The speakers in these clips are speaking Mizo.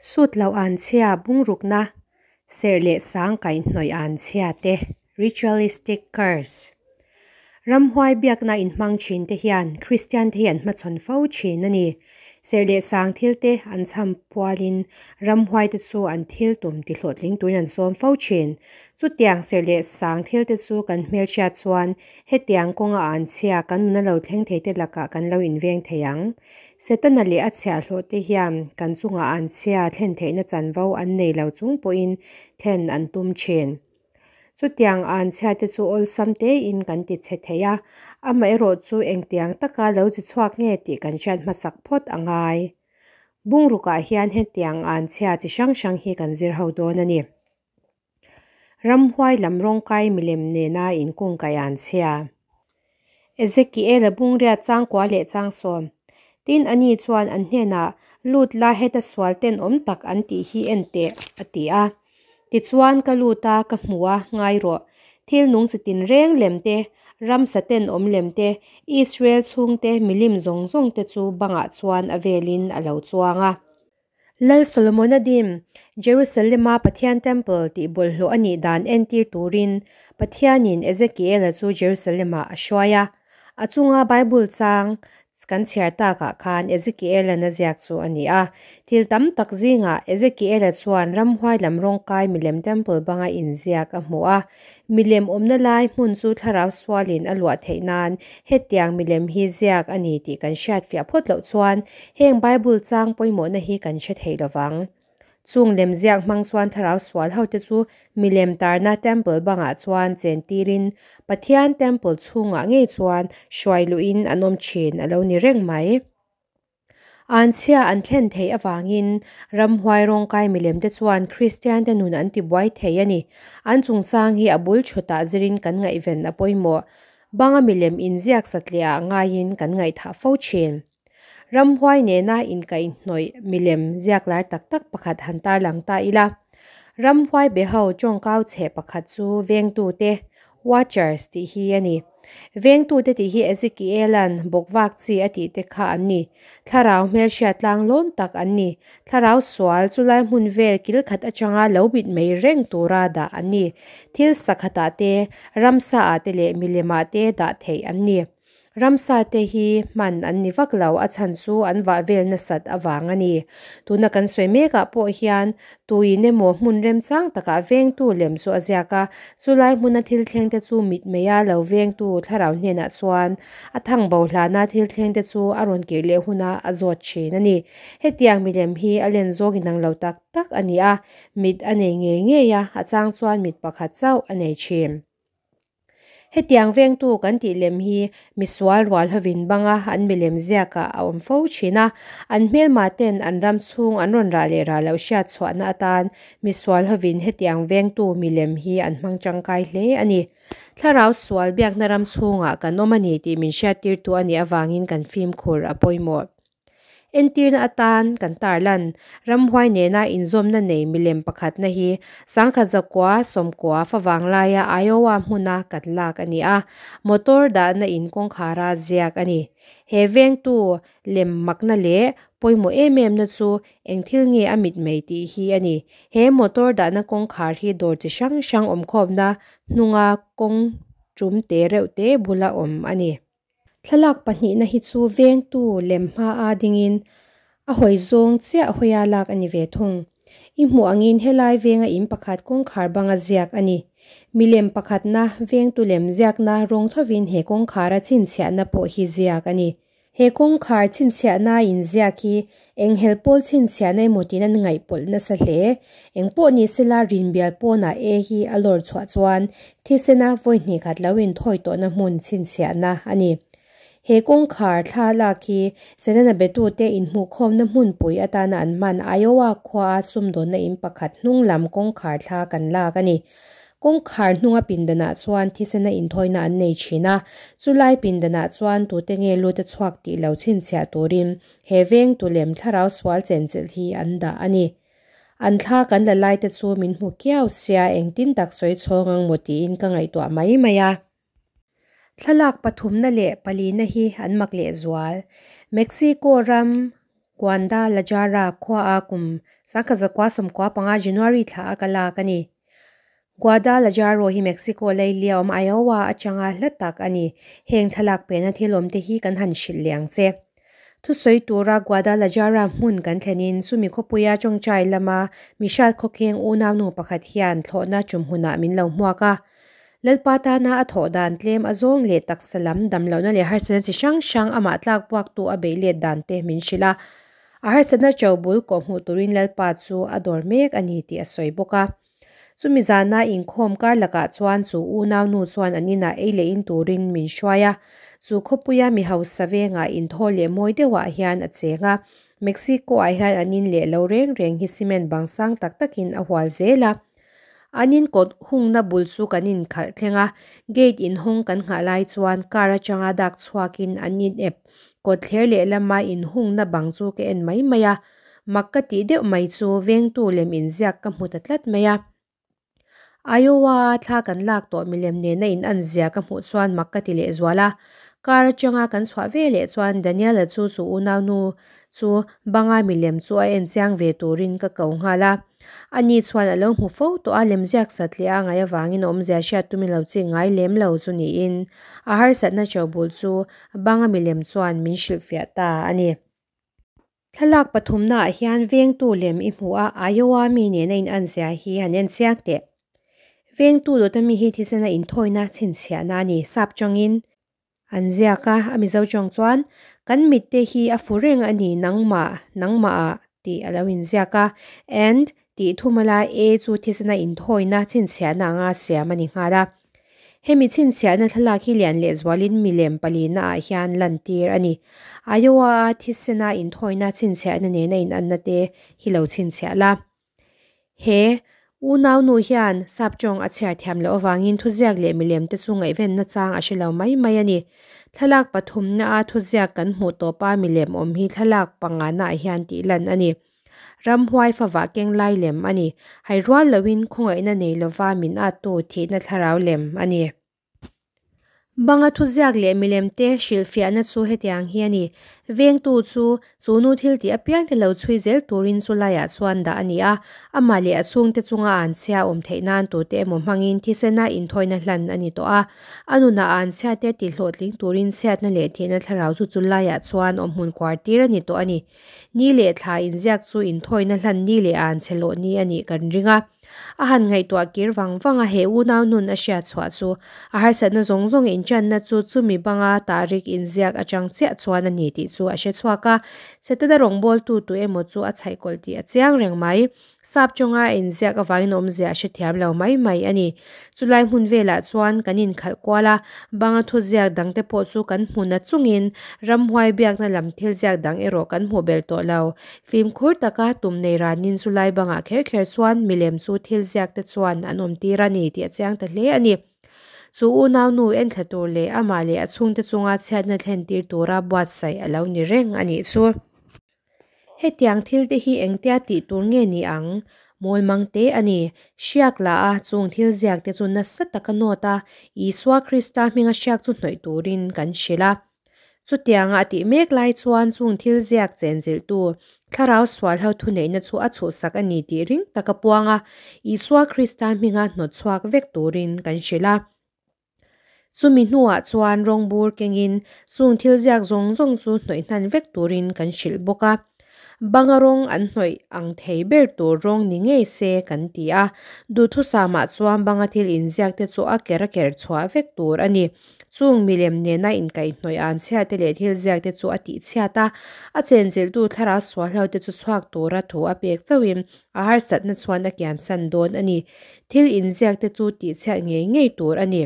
Sut loh an chhia bungrukna, serh leh sang kaihhnawih an chhia te, ritualistic curse. Ramhuai biakna inhmang thin te hian Kristian te hi an hmachhawn fo thin a ni. Serh leh sang thil te an chham pualin ramhuai te chu an thil tum ti hlawhtling turin an sawm fo thin. Chutiang serh leh sang thil te chu kan hmelhriat chuan hetiang kawnga an chhia kan nuna lo thleng thei te lakah kan lo inveng thei ang. Setana leh a chhiahhlawh te hian kan chungah an chhia thlen theihna chanvo an nei lo chung pawhin thlen an tum thin. Chutiang an chhiate chu awlsam tein kan ti chhe thei a, amaherawh chu engtiang taka lo chi chhuak nge tih kan hriat hmasak phawt a ngai. Bungrukah hian hetiang an chhia chi hrang hrang hi kan zir ho dawn a ni. Ramhuai lam rawngkai milem nena inkungkaih an chhia. Ezekiel-a bungriat changkua leh changsawm. Tin, ani chuan an hnenah, Lut la, heta sual tenawm tak an tih hi en teh, a ti a. Tichuan, ka lut a, ka hmu a, ngai rawh. Thil nung chi tinreng lem te, ramsa tenawm lem te, Israel chhungte milim zawng zawng te chu bangah chuan a velin a lo chuang a. Lal Solomona dim, Jerusalem-a Pathian Temple tih bawlhhlawh a nih dan entir turin Pathianin Ezekiel-a chu Jerusalem-ah a hruai a. A chunga Bible chang kan chhiar takah khan Ezekiel-a'n a ziak chu a ni a. Thil tam tak zingah Ezekiel-a chuan ramhuai lam rawngkai milem Temple banga inziak a hmu a. Milem awmna lai hmun chu thlarau sualin a luah theih nan hetiang milem hi ziak a ni tih kan hriat fiah phawt loh chuan heng Bible chang pawimawhna hi kan hre thei lo vang. Chung lem ziak hmang chuan thlarau sual hote chu milem tarna temple bangah chuan chen tirin Pathian temple chhungah ngei chuan hruai luhin an awm thin a lo ni reng mai. Anchhia an thlen theih avangin ramhuai rawngkai milemte chuan Kristiante nun an tibuai thei a ni. An chungchang hi a bul thutah zirin kan ngaihven a pawimawh. Banga milem inziak satliah ngaiin kan ngaihthah fo thin. Ramhuai nena inkaihhnawih milem ziak lar tak tak pakhat han tarlang ta ila. Ramhuai beho tawngkau chhe pakhat chu vengtute, watchers, tih hi a ni. Vengtute tih hi Ezekiela'n bawkvak chi a tih te kha an ni. Thlarau hmelhriat tlang lawn tak an ni. Thlarau sual chulai hmun vel kil khat atanga lo bit mai reng tura dah an ni. Thil sakhatah te, ramsa ah te leh milemah te dah theih an ni. Ramsa te hi hman an ni vak lo, a chhan chu an vah vel nasat avang a ni. Tuna kan sawi mekah pawh hian tuin emaw hmun remchang takah vengtu lem chu a ziak a, chulai hmuna thil thleng te chu mitmeia lo vengtu thlarau hnenah chuan a thang bo hlana thil thleng te chu a rawn kir leh huna a zawt thin a ni. Hetiang milem hi a len zawng inang lo tak tak a ni a, mit a nei ngei ngei a, a chang chuan mit pakhat chauh a nei thin. Hetiang vengtu kan tih lem hi misual rual hovin banga an milem ziakah a awm fo thin a, an hmelma ten an ram chhung an rawn rah leh rah loh hriat chhuahna atan misual hovin hetiang vengtu milem hi an hmang tangkai hle a ni. Thlarau sual biakna ram chhungah kan awm a ni tih min hriattirtu a nih avangin kan fimkhur a pawimawh. Entirna atan kan tarlan ramhuai nena inzawmna nei milem pakhatna hi sangkhat zakua sawmkua favang laia Iowa hmuna kan lak a ni a, motor dahna in kawngkhara ziak a ni. He vengtu lem makna leh pawimawh em em na chu eng thil nge a mit mai tih hi a ni. He motor dahna kawngkhar hi dawr chi hrang hrang awmkhawmna hnunga kawng tum te reuh te bula awm a ni. Thlalak pahnihna hi chu vengtu lem hma a dingin a hawi zawng chiah hawia lak a ni ve thung. I hmuh angin helai venga in pakhat kawngkhar banga ziak a ni. Milem pakhatna vengtu lem ziakna rawng thovin he kawngkhara chhinchhiahna pawh hi ziak a ni. He kawngkhar chhinchhiahna inziak hi eng hel pawl chhinchhiahna emaw tiin an ngaihpawlh nasa hle. Eng pawh ni sela rinbial pawnah e hi a lawr chhuah chuan thisena vawi hnih khat lo inthawi tawhna hmun chhinchhiahna a ni. He kawngkhar thla lak hi Setana betute inhmuhkhawmna hmunpui atana an hman Iowa khua a sumdawnna in pakhat hnung lam kawngkhar thla kan lak a ni. Kawngkhar hnunga pindanah chuan thisena inthawina an nei thin a, chulai pindanah chuan tute nge lut a chhuak tih lo chhinchhiah turin he vengtu lem thlarau sual chenchilh hi an dah a ni. An thla kan la lai te chu min hmu kiau sia engtin tak sawi chhawng ang maw tiin ka ngaihtuah mai mai a. Thlalak pathumna leh palina hi an mak lehzual. Mexico ram. Guadalajara khua a kum 1995 January thla a ka lak a ni. Guadalajara hi Mexico leilia awm Iowa atanga hla tak a ni. Heng thlalak pena thil awm te hi kan han hrilh leh ang che. Thusawi tura Guadalajara hmun kan thlenin chumi khawpuia tawngtai lama mihriat khawkheng unaunu pakhat hian thlawhna tumhmunah min lo hmuak a. Lalpa tana a thawh dan tlem a zawng leh taksa lam damlohna leh harsatna chi hrang hrang amah tlak buaktu a beih let dan te min hrilh a. A harsatna chau bul kawh hmuh turin Lalpa chu a dawr mek a ni tih a sawi bawk a. Chumi zana inkhawm kar lakah chuan chu unaunu chuan an inah ei leh in turin min hruai a. Chu khawpuia mi hausa vengah inthaw leh mawi deuhah hian a cheng a. Mexico-ah hian an in leh lo reng reng hi cement bang sang tak takin a hual zel a. An in kawt hungna bul chu kan inkhalh thleng a, gate inhawng kan nghah lai chuan car atanga dak chhuakin an in ep kawt thler lehlama inhungna bang chu ka en mai mai a. Mak ka tih deuh mai chu vengtu lem inziak ka hmu ta tlat mai a. Iowa-a thla kan lak tawh milem nena in an zia ka hmuh chuan mak ka ti lehzual a. Car atanga kan chhuah ve leh chuan Daniel-a chu chu unaunu chu banga milem chu a en chiang ve turin ka ko nghal a. Ani chuan a lo hmu fo tawh a, lemziak satliah a ngaih avangin awmzia hriat tumin lo chik ngai lem lo chu niin a harsatna chobul chu banga milem chuan min hrilhfiah ta a ni. Thlalak pathumnaah hian vengtu lem i hmu a, Iowa mi nena in an zia hi han en chiang teh. Vengtu dawta mi hi thisena inthawina chhinchhiahna a ni, sap tawngin an ziak a, a Mizo tawng chuan kan mitte hi a fu reng a ni nangmah, nangmah ah tih a lo inziak a, and tih thumala A chu thisena inthawina chhinchhiahna anga siam a ni nghal a. Hemi chhinchhiahna thlalak hi lian lehzualin milem palina ah hian lantir a ni. Iowa-a thisena inthawina chhinchhiahna nena inanna te hi lo chhinchhiah la. He unaunu hian sap tawng a chhiar thiam loh avangin thuziak leh milem te chu ngaihvenna chang a hre lo mai mai a ni. Thlalak pathumna a thuziak kan hmuh tawpa milem awm hi thlalak pangana ah hian tih lan a ni. Ramhuai favah keng lai lem a ni. Hai rual loin khawngaihna nei lova min attu thihna thlarau lem a ni. Banga thuziak leh milem te hrilhfiahna chu hetiang hi a ni. Vengtu chu chu nu thil tih apiang te lo chhui zel turin chu laiah chuan dah a ni a. Amah leh a chhungte chunga an chhia awm theih nan tute emaw hmangin thisena inthawina hlan a ni tawh a. A nunah an chhia te tihlawhtling turin chhiatna leh thihna thlarau chu chu laiah chuan awmhmun kuar tir a ni tawh a ni. Ni leh thla inziak chu inthawina hlan ni leh an chhe lawh ni a nih kan ring a. A han ngaihtuah kir vang vang a, he unau nun a hriat chhuah chu a harsatna zawng zawng inchanna chu chumi banga tahrik inziak atang chiah chuan a ni tih chu a hre chhuak a. Setana rawngbawltu tu emaw chu a chhaihkawlh tih a chiang reng mai. Sap tawnga a inziak avangin awmzia a hrethiam lo mai mai a ni. Chulai hmun velah chuan kan inkhalh kual a, banga thuziak dangte pawh chu kan hmu na chungin ramhuai biakna lam thil ziak dang erawh kan hmuh belh tawh lo. Fimkhur taka tum nei ranin chulai bangah kher kher chuan milem chu thil ziak te chuan an awm tir a ni tih a chiang ta hle a ni. Chu unaunu enthla tur leh amah leh a chhungte chunga chhiatna thlen tir tura buatsaih a lo ni reng a nih chu. Hetiang thil te hi engtia tih tur nge ni ang? Mawl mang te a ni. Hriak la a, chung thil ziak te chu nasa taka nawt a, Isua Krista hminga hriak chu hnawih turin kan hrilh a. Chutianga a tih mek lai chuan chung thil ziak chenchilhtu thlarau sual ho thuneihna chu a chhuhsak a ni tih ring taka puang a, Isua Krista hminga hnawt chhuak vek turin kan hrilh a. Chumi hnuah chuan rawngbur kengin chung thil ziak zawng zawng chu hnawih hnan vek turin kan hrilh bawk a. Banga rawng an hnawih ang thei ber tur rawng ni ngei se kan ti a. Duhthusamah chuan banga thil inziak te chu a ker a ker chhuah vek tur a ni. Chung milem nena inkaihhnawih an chhiate leh thil ziak te chu a tihchhiat a, a chenchilhtu thlarau sualhlo te chu chhuak tura thu a pek chauhin a harsatna chuan a kiansan dawn a ni. Thil inziak te chu tihchhiat ngei ngei tur a ni.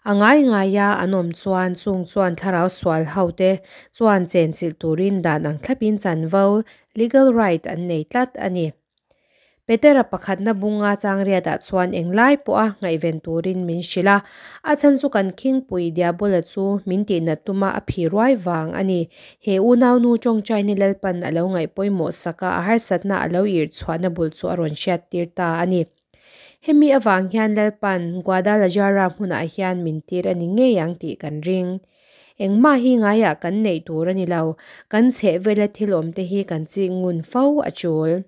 A ngai ngaia an awm chuan chung chuan thlarau sual ho te chuan chenchilh turin dan ang thlapin chanvo, legal right, an nei tlat a ni. Petera pakhatna bunga changriatah chuan englai pawha ngaihven turin min hrilh a, a chhan chu kan khingpui Diabola chu min tihnat tuma a phi ruai vang a ni. He unaunu tawngtaina Lalpan a lo ngaih pawimawh sak a, a harsatna a lo irh chhuahna bul chu a rawn hriattir ta a ni. Hemi avang hian Lalpan Guadalajara hmunah hian min tir a ni ngei ang tih kan ring. Engmah hi ngaiah kan neih tur a ni lo. Kan chhehvela thil awmte hi kan chik ngun fo a tul.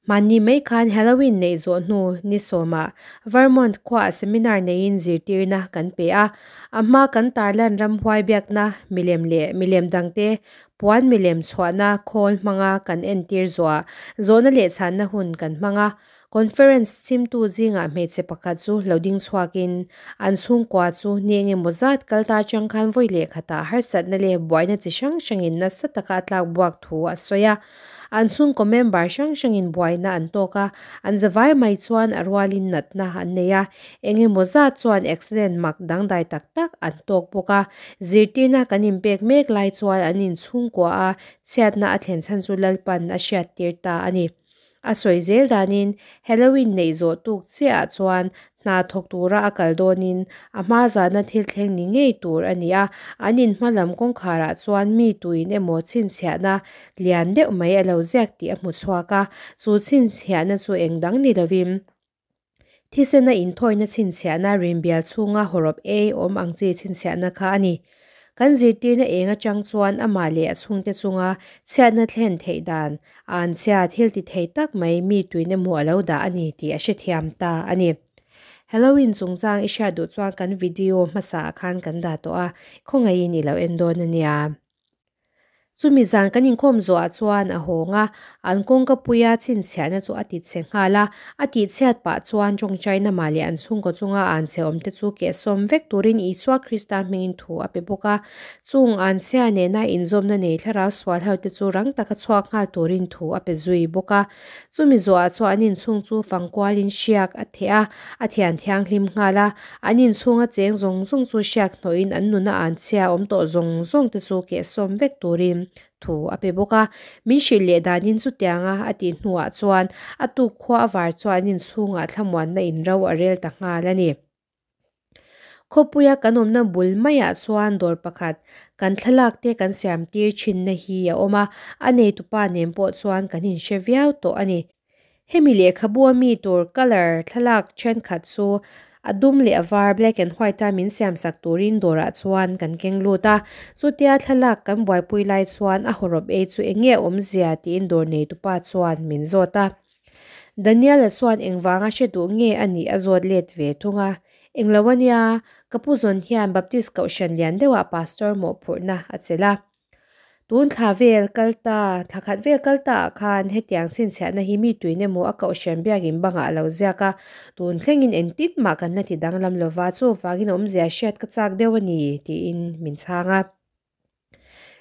Hmanni mai khan Halloween neih zawh hnu ni sawmah Vermont khuaah seminar neiin zirtirna kan pe a. A hma kan tarlan ramhuai biakna milem leh milem dangte puan milem chhuahna khawl hmanga kan entir zawhah zawhna leh chhanna hun kan hmang a. Conference chhimtu zingah hmeichhe pakhat chu lo ding chhuakin an chhungkua chu ni engemaw zat kal ta atang khan vawi leh khatah harsatna leh buaina chi hrang hrangin nasa taka a tlak buak thu a sawi a. An chhungkaw member hrang hrangin buaina an tawk a, an zavai mai chuan a rualin natna an nei a, engemaw zat chuan accident mak dangdai tak tak an tawk bawk a. Zirtirna kan inpek mek lai chuan an inchhungkua a, chhiatna a thlen chhan chu Lalpan a hriattir ta a ni. A sawi zel danin Halloween neih zawh tuk chiahah chuan hna thawk tura a kal dawnin a hma zana thil thleng ni ngei tur a ni a, an inhma lam kawngkharah chuan mi tuin emaw chhinchhiahna lian deuh mai a lo ziak tih a hmu chhuak a, chu chhinchhiahna chu eng dang ni lovin thisena inthawina chhinchhiahna rinbial chhunga hawrawp ei awm ang chi chhinchhiahna kha a ni. Kan zirtirna eng atang chuan amah leh a chhungte chunga chhiatna thlen theih dan anchhia thil ti thei tak mai mi tuin emaw a lo dah a ni tih a hrethiam ta a ni. Halloween chungchang i hriat duh chuan kan video hmasa ah khan kan dah tawh a, khawngaihin i lo en dawn a nia. Chumi zan kan inkhawm zawhah chuan a hawng a, an kawngka puia chhinchhiahna chu a tichhe nghal a. A tihchhiat pah chuan tawngtai namah leh an chhungkaw chunga anchhe awmte chu kehsawm vek turin Isua Krista hmingin thu a pe bawk a. Chung anchhia nena inzawmna nei thlarau sual hote chu rang taka chhuak nghal turin thu a pe zui bawk a. Chumi zawhah chuan an inchhung chu fangkualin hriak a theh a, a thian thianghlim nghal a. An inchhunga cheng zawng zawng chu hriak hnawhin an nuna anchhia awm tawh zawng zawng te chu kehsawm vek turin thu a pe bawk a. Min hrilh leh danin chutianga a tih hnuah chuan a tuk khua a var chuan an inchhungah thlamuanna inro a rel ta nghal a ni. Khawpuia kan awmna bul maiah chuan dawr pakhat kan thlalak te kan siam tir thinna hi a awm a, a neitupa nen pawh chuan kan inhre viau tawh a ni. Hemi lehkhabu a mi tur colour thlalak thenkhat chu a dum leh a var black and white a min siam sak turin dawrah chuan kan keng lut a, chutia thlalak kan buaipui lai chuan a hawrawp ei chu eng nge awmzia tiin dawr neitupa chuan min zawt a. Daniel-a chuan engvanga hre duh nge a nih a zawt let ve thung a. Englo a nia, ka pu zawn hian Baptist kohhran lian deuhah pastor mawhphurhna a chelh a. Tun thla vel kal ta, thla khat vel kal ta ah khan hetiang chhinchhiahna hi mi tuin emaw a kohhran biakin bangah a lo ziak a, tun thlengin engtin mah kan la ti danglam lova, chuvangin awmzia hriat ka chak deuh a ni, tiin min chhang a.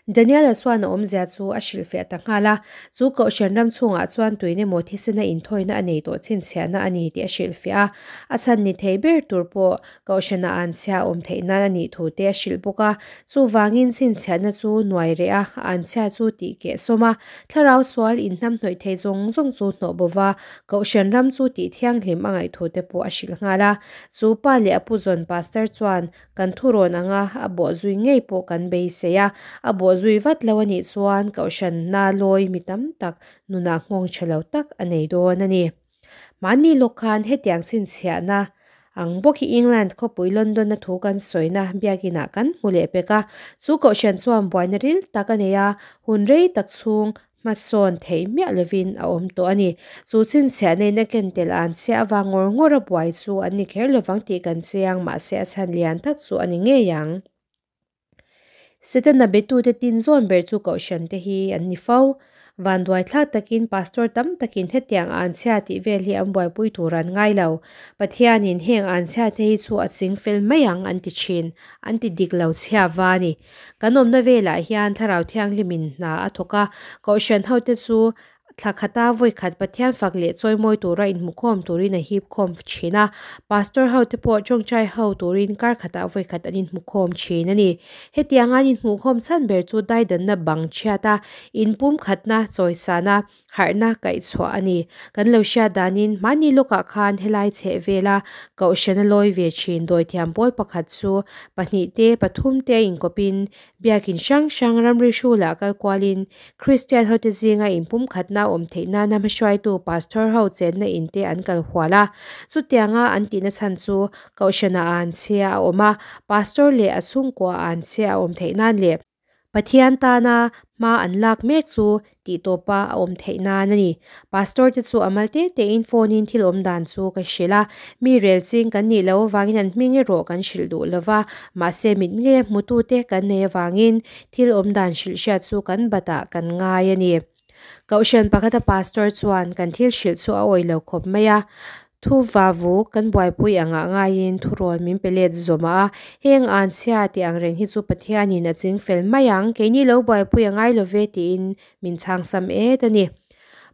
Daniela chuan a awmzia chu a hrilhfiah ta nghal a, chu kohhran ram chhungah chuan tuin emaw thisena inthawina a nei tawh chhinchhiahna a ni tih a hrilhfiah a, a chhan ni thei ber tur pawh kohhrana anchhia a awm theih nan a nih thu te a hrilh bawk a. Chuvangin chhinchhiahna chu nuai reh a, anchhia chu tih keh sawm a, thlarau sual inhnamhnawih thei zawng zawng chu hnawh bo va, kohhran ram chu tih thianghlim a ngaih thu te pawh a hrilh nghal a. Chu pa leh a pu zawn pastor chuan Kan thurawn anga a bawhzui ngei pawh kan beisei a, a bawhzui vat lo a nih chuan kohhranna lawi mi tam tak nunah nghawng tha lo tak a nei dawn a ni. Mahni lawk khan hetiang chhinchhiahna ang bawk hi England khawpui London-a thu kan sawina biakinah kan hmu leh pek a, chu kohhran chuan buaina ril tak a nei a, hun rei tak chhung Hmasawn theih miah lovin a awm tawh a ni. Chu chhinchhiahna in a ken tel an chhia avang ngawr ngawr a buai chu an ni kher lovang tih kan chiang, mahse a chhan lian tak chu a ni ngei ang. Setana betute tin zawn ber chu kohhran te hi an ni fo. Vanduai thlak takin pastor tam takin hetiang an chhia tih vel hi an buaipui tur an ngai lo. Pathianin heng an chhia te hi chu a ching fel mai ang an ti thin, an ti dik lo chhia va a ni. Kan awmna velah hian Thlarau Thianghlimin hna a thawk a, Kohhran hote chu thla khata vawi khat Pathian fak leh chawimawi tura inhmukhawm turin a hip khawm thin a, Pastor hote pawh tawngtai ho turin kar khatah vawi khat an inhmukhawm thin a ni. Hetianga an inhmuhkhawm chhan ber chu daidanna bang chhiat a, inpumkhatna chawisana, Harhna kaihchhuah a ni. Kan lo hriat danin hmani lawkah khan helai chheh vela kohhran a lawi ve thin dawithiam pawl pakhat chu pahnih te pathum te a inkawpin biakin hrang hrang ramri hrulah kal kualin Kristian hote zinga inpumkhatna awm theih nana hmahruaitu Pastor ho chenna in te an kal hual a. Chutianga an tihna chhan chu kohhranah an chhia a awm a, Pastor leh a chhungkua an chhia a awm theih nan leh Pathian tana hma an lak mek chu tih tawpa a awm theih nan a ni. Pastor te chu a mal te tein phone in thil awm dan chu ka hrilh a, mi rel ching kan nih loh avangin an hming erawh kan hrilh duh lo va, mahse mit ngeia hmutute kan nei avangin thil awm dan hrilh hriat chu kan batah kan ngai a ni. Kohhran pakhata pastor chuan kan thil hrilh chu a awih lo khawp mai a, thu va vuk kan buaipui angah ngaiin thurawn min pe let zawm a, heng anchhia tih ang reng hi chu Pathianin a ching fel mai ang, keini lo buaipui a ngai lo ve tiin min chhang sam et a ni.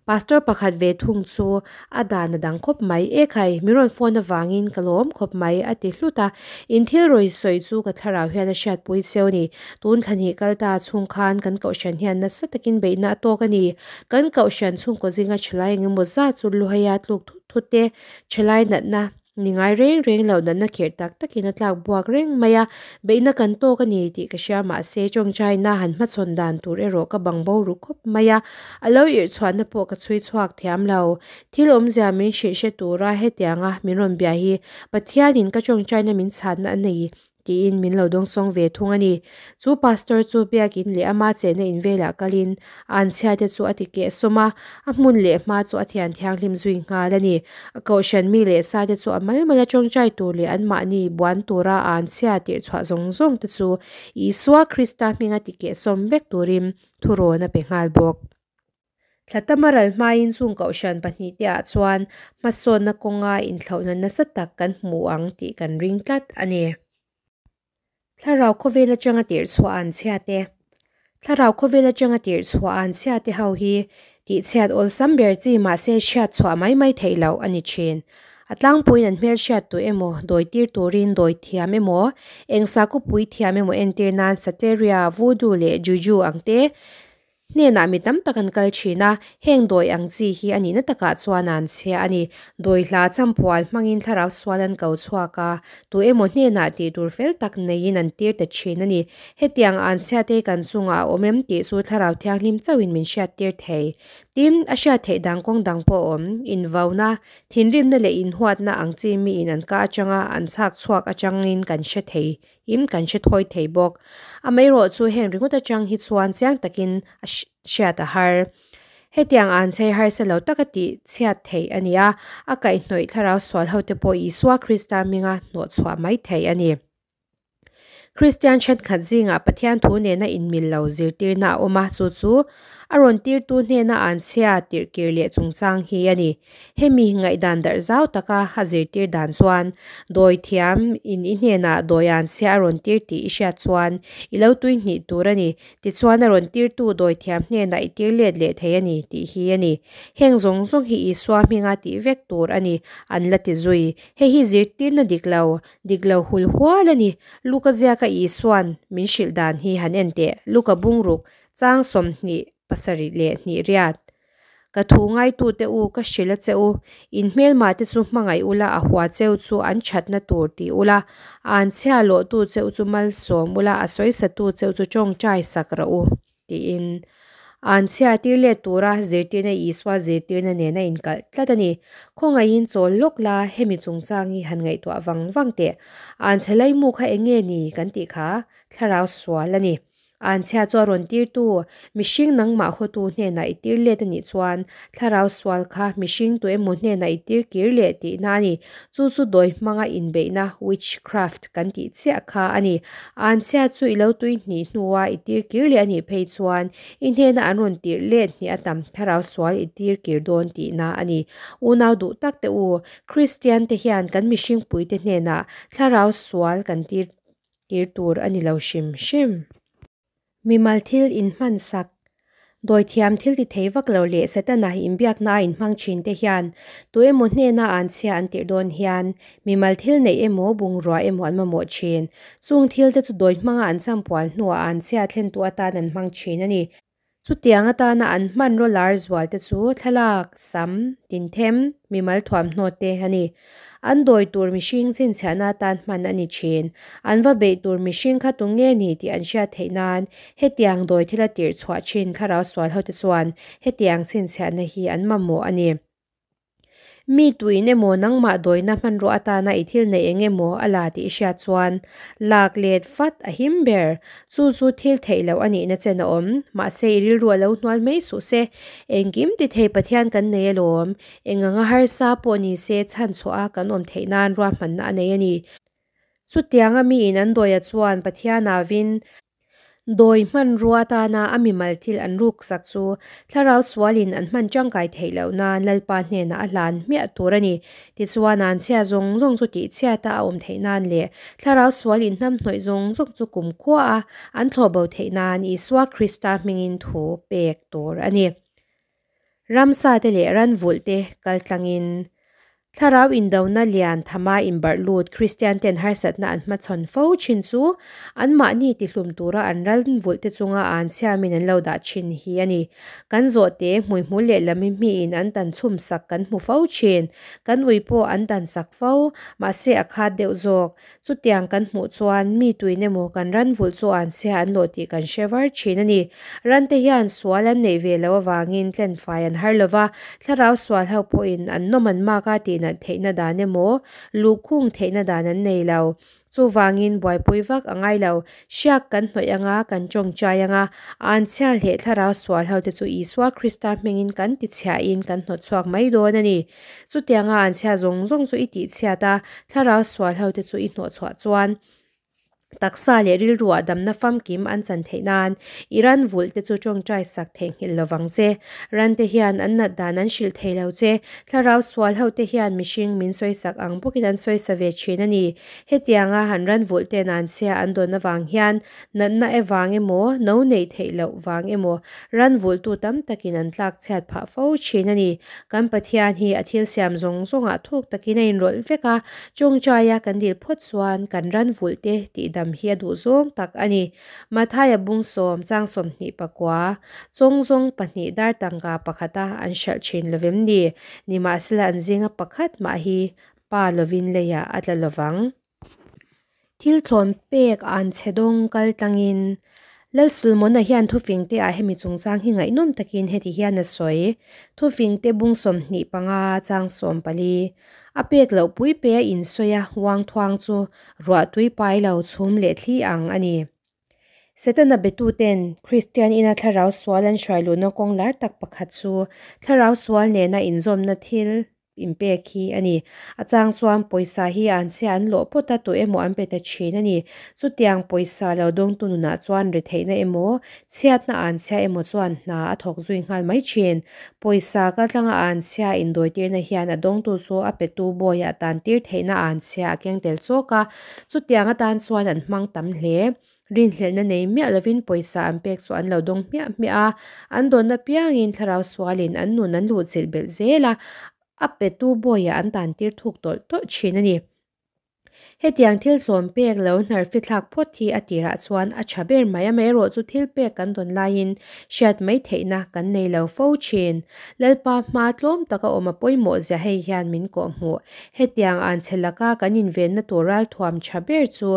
Pastor pakhat ve thung chu a dan a dang khawp mai, E khai, mi rawn phone avangin ka lawm khawp mai a ti hlut a, in thil rawi sawi chu ka thlarau hian a hriatpui cheu a ni. Tun thla hnih kal ta chhung khan kan kohhran hian nasa takin beihna a tawk a ni. Kan kohhran chhungkaw zinga thalai eng emaw zat chu luhaia tluk thut thut te, thalai natna ni ngai reng reng loh natna khirh tak takin a tlak buak reng mai a, beihna kan tawk a ni tih ka hria mahse tawngtaina han hmachhawn dan tur erawh ka bang bo ru khawp mai a, a lo irh chhuahna pawh ka chhui chhuak thiam lo. Thil awmzia min hrilh hre tura hetianga min rawn bia hi Pathianin ka tawngtaina min chhanna a nei Tiin min lo dawngsawng ve thung a ni. Chu pastor chu biakin leh ama chenna in velah kalin anchhia te chu a ti keh sawm a, a hmun leh hma chu a thian thianghlim zui nghal a ni. A kohhran mi leh sa te chu a mal mal a tawngtai tur leh anmahni buan tura anchhia tirh chhuah zawng zawng te chu Isua Krista hminga ti keh sawm vek turin thurawn a pe nghal bawk. Thla tama ral hmain chung kohhran pahnihte-ah chuan hmasawnna kawnga inthlauhna nasa tak kan hmu ang tih kan ring tlat a ni. Thlarau khawvel atanga tirh chhuah an chhiate Thlarau khawvel atanga tirh chhuah an chhiate ho hi tihchhiat awlsam ber chi mahse hriat chhuah mai mai theih loh a ni thin. A tlangpuiin an hmelhriat tu emaw, dawi tir turin dawi thiam emaw, eng sakhaw pui thiam emaw entir nan Sateria, Voodoo leh Juju ang te Hnenah mi tam tak an kal thin a, heng dawi ang chi hi a nihna takah chuan an chhia a ni. Dawi hla champhual hmangin thlarau sual an ko chhuak a, tu emaw hnenah tih tur fel tak neiin an tir ta thin a ni. Hetiang an chhiate kan chungah a awm em tih chu thlarau thianghlim chauhin min hriattir thei. Tin, a hriat theih dang kawng dang pawh a awm. Invauna, thinrimna leh inhuatna ang chi miin an ka atanga an chhak chhuak atangin kan hre thei In kan hre thawi thei bawk. Amaherawh chu heng ringawt atang hi chuan chiang takin a hriat a har. Hetiang an chei harsa lo taka tih chhiat theih a ni a, a kaihhnawih thlarau sual hote pawh Isua Krista hminga hnawhchhuah mai theih a ni. Kristian thenkhat zingah Pathian thu nena inmil lo zirtirna a awm a, chu chu a rawn tirtu hnena an chhia tirhkir leh chungchang hi a ni. Hemi ngaihdan darh zau taka a zirtir dan chuan dawi thiam in i hnenah dawi an chhia a rawn tir tih i hriat chuan i lo tui hnih tur a ni. Tichuan a rawn tirtu dawi thiam hnenah i tir let leh thei a ni tih hi a ni. Heng zawng zawng hi Isua hminga tih vek tur a ni an la ti zui. Hei hi zirtirna dik lo, dik lo hul hual a ni. Luka ziaka Isuan min hrilh dan hi han en teh. Luka bungruk chang 20 pasarih leh hnih riat. Ka thu ngaitute u, ka hrilh a che u. In hmelmahte chu hmangaih ula, a hua cheu chu an thatna tur ti ula, an chhia lawhtu cheu chu malsawm ula, a sawisatu cheu chu tawngtai sak rawh u, tiin. An chhia tir let tura zirtirna Isua zirtirna nena inkalh tlat a ni. Khawngaihin chawl lawk la, hemi chungchang hi han ngaihtuah vang vang teh. An chhe laimu kha eng nge ni kan tih kha thlarau sual a ni. Anchhia chu a rawn tirtu, mihring nangmah hawtu hnenah i tir let a nih chuan thlarau sual kha mihring tu emaw hnenah i tir kir leh tihna a ni. Chu chu dawi hmanga inbeihna, witchcraft, kan tih chiah kha a ni. Anchhia chu i lo tui hnih hnua i tir kir leh a nih phei chuan i hnena an rawn tirh let hnih a tam thlarau sual i tir kir dawn tihna a ni. Unau duh tak te u, Kristian te hian kan mihringpuite hnenah thlarau sual kan tir Tir tur a ni lo hrim hrim. Mimal thil inhman sak, dawithiam thil ti thei vak lo leh Setana inbiakna a inhmang thin te hian tu emaw hnena an chhia an tirh dawn hian mimal thil neih emaw bungrua emaw an mamawh thin. Chung thil te chu dawi hmanga an champual hnuah an chhia thlentu atan an hmang thin a ni. Chutiang atana an hmanraw lar zual te chu thlalak, sam, tinthem, mimal thuamhnaw te a ni. An dawi tur mihring chhinchhiahna atan hman a ni thin. An va beih tur mihring kha tu nge ni tih an hriat theih nan hetiang dawi thila tirh chhuah thin thlarau sual hote chuan hetiang chhinchhiahna hi an mamawh a ni. Mi tuin emaw nangmah dawina hmanrua atana i thil neih eng emaw a la tih i hriat chuan lak let fat a him ber. Chu chu thil theih loh a nihna chen a awm. Mahse i rilru a lo hnual mai suh se. Engkim ti thei Pathian kan nei alawm. Eng anga harsa pawh ni se chhan chhuah a kan awm theih nan ruahmanna a nei a ni. Chutianga miin an dawia chuan Pathian avin Dawi hmanrua atana a mimal thil an ruksak chu thlarau sualin an hman tangkai theih loh nan Lalpa hnenah a hlan hmiah tur a ni. Tichuan an chhia zawng zawng chu tihchhiata a awm theih nan leh thlarau sual inhnamhnawih zawng zawng chu kumkhua a an thlawhbo theih nan Isua Krista hmingin thu pek tur a ni. Ramsate leh ranvulhte kaltlangin Thlarau indona lian thama inbarh lut Kristian ten harsatna an hmachhawn fo thin chu anmahni tihlum tura an ranvulh te chunga an chhiamin an lo dah thin hi a ni. Kan zawhte hmuihmul leh lam hmiin an tan chhum sak kan hmu fo thin. Kan ui pawh an tan sak fo, mahse a khat deuh zawk. Chutiang kan hmuh chuan mi tuin emaw kan ranvulh chu an chhia an lawh tih kan hre var thin a ni. Rante hian sual an neih ve loh avangin tlenfai an har lova, thlarau sual ho pawhin an nawm an mak a tihnat theihna dan emaw, luhkhung theihna dan an nei lo. Chuvangin buaipui vak a ngai lo. Hriak kan hnawih anga, kan tawngtai anga, an chhia leh thlarau sual ho te chu Isua Krista hmingin kan tichhiahin kan hnawtchhuak mai dawn a ni. Chutianga an chhia zawng zawng chu i tihchhiat a, thlarau sual ho te chu i hnawhchhuah chuan taksa leh rilruah damna famkim an chan theih nan i ran vulh te chu tawngtai sak theihnghilh lovang che. Ran te hian an nat dan an hrilh thei lo che. Thlarau sual ho te hian mihring min sawisak ang bawkin an sawisa ve thin a ni. Hetianga han ran vulh ten an chhia an dawn avang hian natna evang emaw, no neih theih loh vang emaw, ran vulhtu tam takin an tlak chhiat phah fo thin a ni. Kan Pathian hi a thil siam zawng zawngah thuk takin a inrawlh vek a, tawngtaia kan dil phawt chuan kan ran vulhte tihdam hi a duh zawng tak a ni. Mathaia bungsawm chang 24, chawngzawng pahnih dar tangka pakhata an hralh thin lovem ni? Nimahsela an zinga pakhat mah hi Pa lovin leiah a tla lovang. Thil thlawn pek an chhe dawng kal tlangin Lalsulmawna hian thufingte ah hemi chungchang hi ngaihnawm takin heti hian a sawi, Thufingte bung 25 chang 14, A pek loh pui pe a insawi a, uangthuang chu ruahtui pai lo chhum leh thli ang a ni. Setana betuten Kristian ina thlarau sual an hruai luhna kawng lar tak pakhat chu thlarau sual nena inzawmna thil inpek hi a ni. A chang chuan pawisa hi an chhia an lawh phawt a, tu emaw an pe ta thin a ni. Chutiang pawisa lo dawngtu nunah chuan retheihna emaw, chhiatna an chhia emaw chuan hna a thawk zui nghal mai thin. Pawisa kaltlanga an chhia indawitirna hian a dawngtu chu a petu bawiah tantir theihna an chhia a keng tel chawk a, chutiang atan chuan an hmang tam hle. Rinhlelhna nei miah lovin pawisa an pek chu an lo dawng hmiah hmiah a, an dawnna piangin thlarau sualin an nun an luhchilh belh zel a, a petu bawiah an tantir thuk tawlh tawlh thin a ni. Hetiang thil hlawm pek lo hnar fithlak phawt hi a tirah chuan a tha ber mai, amaherawh chu thil pek kan dawn laiin hriat mai theihna kan nei lo fo thin. Lalpa hma tlawm taka awm a pawimawh zia hei hian min kawhhmuh. Hetiang an chhe laka kan invenna tur ralthuam tha ber chu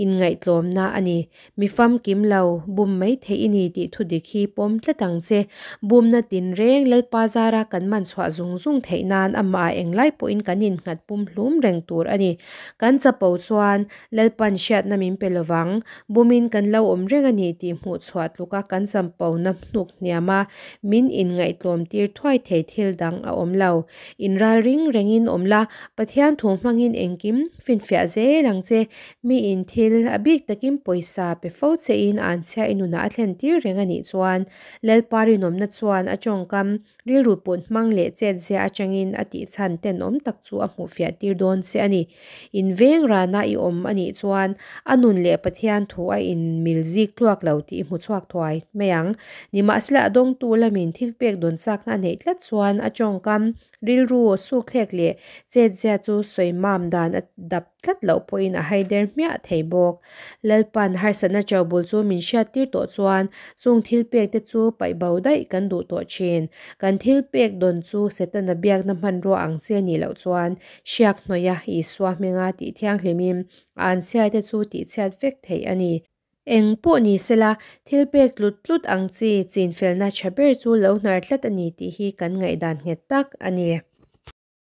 inngaihtlawmna a ni. Mi famkim lo, bum mai theih i ni tih thu dik hi pawm tlat ang che. Bumna tinreng Lalpa zara kan man chhuah zung zung theih nan amah englai pawhin kan innghat pum hlum reng tur a ni. Kan chapo chuan Lalpan hriatna min pe lovang, bumin kan lo awm reng a ni tih hmuh chhuah tluka kan champona hnuk hniam a, min inngaihtlawm tir thuai thei thil dang a awm lo. Inral ring rengin awm la, Pathian thu hmangin engkim finfiah zel ang che. Miin thil, a bik takin pawisa pe fo chein an chhia i nunah a thlen tir reng a nih chuan Lalpa rinawmna chuan a tawngkam, rilru put hmang leh chet zia atangin a tih chhan tenawm tak chu a hmuh fiah tir dawn che a ni. In veng rana i awm a nih chuan a nun leh Pathian thu a in mil zik tluak lo tih i hmu chhuak thuai mai ang. Nimahsela a dawngtu lamin thil pek dawn chakna a neih tlat chuan a tawngkam, rilru, sukthlek leh chet zia chu sawi mam dan a dap. tlat loh pawhin a haider hmiah thei bawk. Lalpan harsatna chaubul chu min hriattir tawh chuan chung thilpekte chu paih bo daih kan duh tawh thin. Kan thilpek dawn chu Setana biakna hmanrua ang che a nih loh chuan hriak hnawih a Isua hminga tih thianghlimin anchhiaite chu tihchhiat vek theih a ni. Eng pawh ni sela, thilpek tlut tlut ang chi chinfelna tha ber chu lo hnar tlat a ni tih hi kan ngaihdan nghet tak a ni.